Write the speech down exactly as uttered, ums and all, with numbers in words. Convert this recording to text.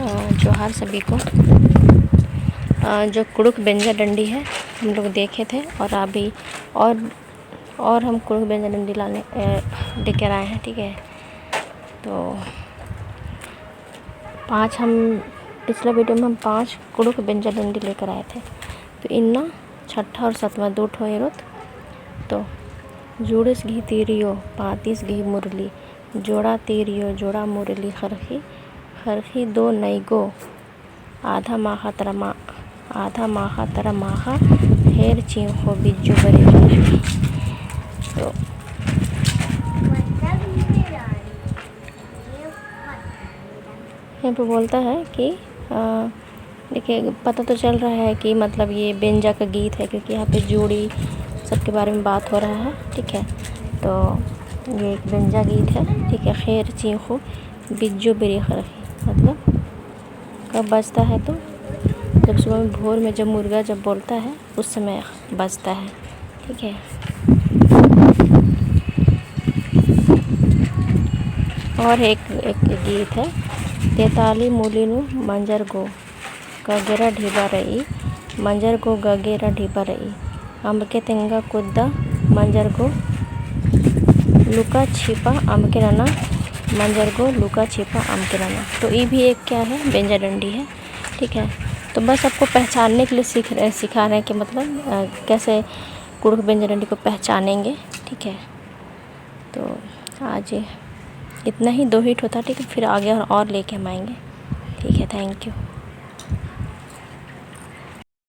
अ, जोहार सभी को। अ, जो कुँड़ुख़ बेंजा डंडी है, हम लोग देखे थे और अभी और, और हम कुँड़ुख़ बेंजा डंडी लाने, अ, लेकर आए हैं, ठीक है। तो पाँच हम, पिछला video में हम पाँच कुँड़ुख़ बेंजा डंडी लेकर आए थे। तो इन्ना छठा और सतवाँ दू ठो एरोत। तो जुड़िस गही तिरियो, पातिस गही मुरली, जोड़ा तिरियो, जोड़ा मुरली ख़रख़ी, ख़रख़ी दो नैगो, आधा माख़ा तरा मा-, आधा माख़ा तरा माख़ा, ख़ेर चींख़ो बिज्जो बरी ख़रख़ी। तो यहाँ पे बोलता है कि, अ, देखिए, पता तो चल रहा है कि मतलब ये बेंजा का गीत है, क्योंकि यहाँ पे जोड़ी सबके बारे में बात हो रहा है, ठीक है। तो ये एक बेंजा गीत है, ठीक है। ख़ेर चींख़ो बिज्जो बरी ख़रख़ी, मतलब कब बजता है, तो जब सुबह में भोर में जब मुर्गा जब बोलता है, उस समय बजता है, ठीक है। और एक, एक गीत है, तेताली मूली नू मंजर गो गगेरा ढिबा रई, मंजर गो गगेरा ढिबा रई, अम्बके तेंगा कुद्दा मंजर गो लुका छिपा अम्बके नना, मंजर गो लुका छिपा अम्बके नना। तो ये भी एक क्या है, बेंजा डंडी है। ठीक है, तो बस आपको पहचानने के लिए सीख रहे, सिखा रहे हैं कि मतलब, अ, कैसे कुँड़ुख़ बेंजा डंडी को पहचानेंगे। ठीक है, तो आज इतना ही, दो ही ठो था। ठीक है, फिर आगे और, और लेके हम आएंगे। ठीक है, thank you।